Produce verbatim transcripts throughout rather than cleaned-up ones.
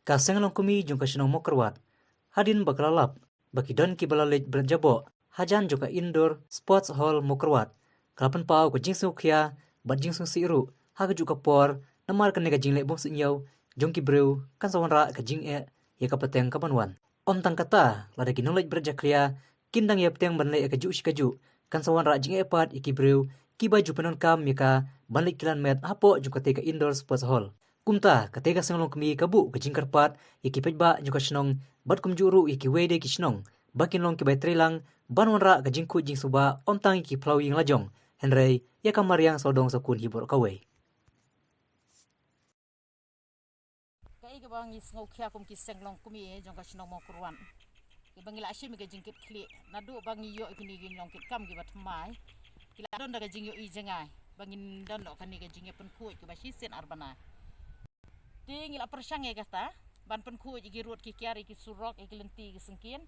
Ka Seng Longkmie jong ka shnong Mawkyrwat, hadien ba ka la lap ba ki don kiba la leit bret jaboh hajan jong ka Indoor Sports Hall Mawkyrwat, ka la pynpaw ka jingsngewkhia bad jingsngewsih ruh ha kajuh ka por, namar kane ka jingleh bym suidñiew jong ki briew kan sa wanrah ka jingeh ïa ka pateng kaban wan. Ym tang kata, lada ki nongleit bret jakhlia kin dang ïa bteng ban leh ïa kajuh shi kajuh, kan sa wanrah jingeh pat ïa ki briew kiba ju pyndonkam ïa ka ban leit kylan met hapoh jong katei ka Indoor Sports Hall. Kumta, katei ka Seng Longkmie ka buh ka jingkyrpad ïa ki paidbah jong ka shnong bad kumjuh ruh ïa kiwei de ki shnong ba kin long kiba ïatreilang ban wanrah ka jingkhuid jingsuba, ym tang ïa ki phyllaw ïing lajong, hynrei ïa ka mariang sawdong sawkun hi baroh kawei. Kaei kaba ngi sngewkhia kum ki Seng Longkmie jong ka shnong Mawkyrwat, kiba ngi la shim ïa ka jingkitkhlieh naduh ba ngi ïoh ïa kine ki nongkitkam kiba thymmai. Ki la don da ka jingïohi jngai ba ngin don noh kane ka jingïapynkhuid kaba shisien ar bnai. Te ngi la pyrshang ïa kata ban pynkhuid ïa ki rud ki kiar, ïa ki surok, ïa ki lynti, ïa ki syngkien.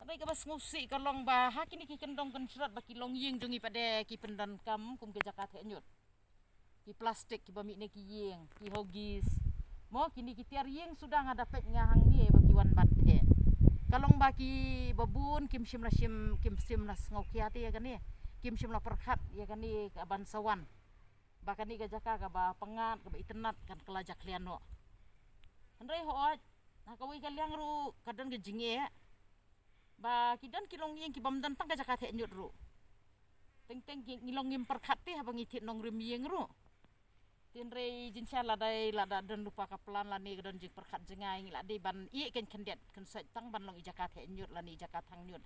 Hynrei kaba sngewsih ka long ba ha kine ki kyndong kynshrot ba ki longïing jong ngi pat de ki pyndonkam kum ki jaka theh ñiut, ki plastik kiba mih na ki ïing, ki huggies. Mo, kine ki tiar ïing suda nga da peit nga hangne ba ki wan ban theh. Ka long ba kiba bun kim shym la shim, kim shym la sngewkhia te ïa kane, kim shym la pyrkhat ïa kane kaban sa wan, ba kane ka jaka kaba pyngngad, kaba itynnad kan kylla jakhlia noh. Hynrei hooid, na kawei ka liang ruh ka don ka jingeh ba ki don ki longïing kibym don tang ka jaka theh ñiut ruh. Teng teng ki, ngi long ngim pyrkhat te haba ngi thied nongrim ïing ruh. Hynrei jingshisha lada, lada don lypa ka plan lane ka don jingpyrkhat jngai, ngi la dei ban ïeh kynkhyndiat kynsoit tang ban long i jaka theh ñiut lane i jaka thang ñiut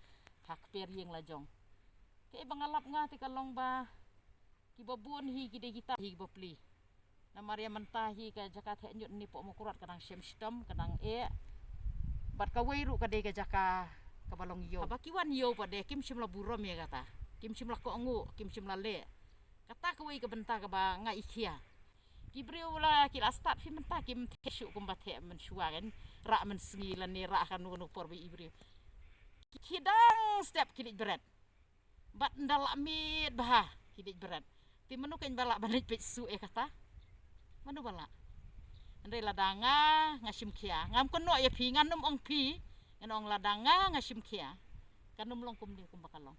ha kper ïing lajong. Kaei ba nga lap nga te ka long ba kiba bun hi ki dei kita hi kiba plie. Namar ïa mynta hi ka jaka theh ñiut ne poh Mawkyrwat ka dang shem shitom, ka dang eh. Bad kawei ruh ka dei ka jaka kaba long ïew. Haba ki wan ïew pat de kim shym la burom ïa kata, kim shym la kohnguh, kim shym la leh. Kata kawei ka bynta kaba nga i khia. Ki briew la ki la start phi mynta kim theh shuh kumba theh mynshuwa, kan rah mynsngi lane rah kano kano por ba i briew. Ki, ki dang step ki leit bret. Bad ynda la miet bha ki leit bret. Te mano kein ba lah ban leit peit shuh ïa kata? Mano ba lah? Hynrei lada nga, nga shim khia. Ngam kynnoh ïa phi, ngan ym ong phi. Ngan ong lada nga, nga shim khia, kan ym long kumne kumba ka long.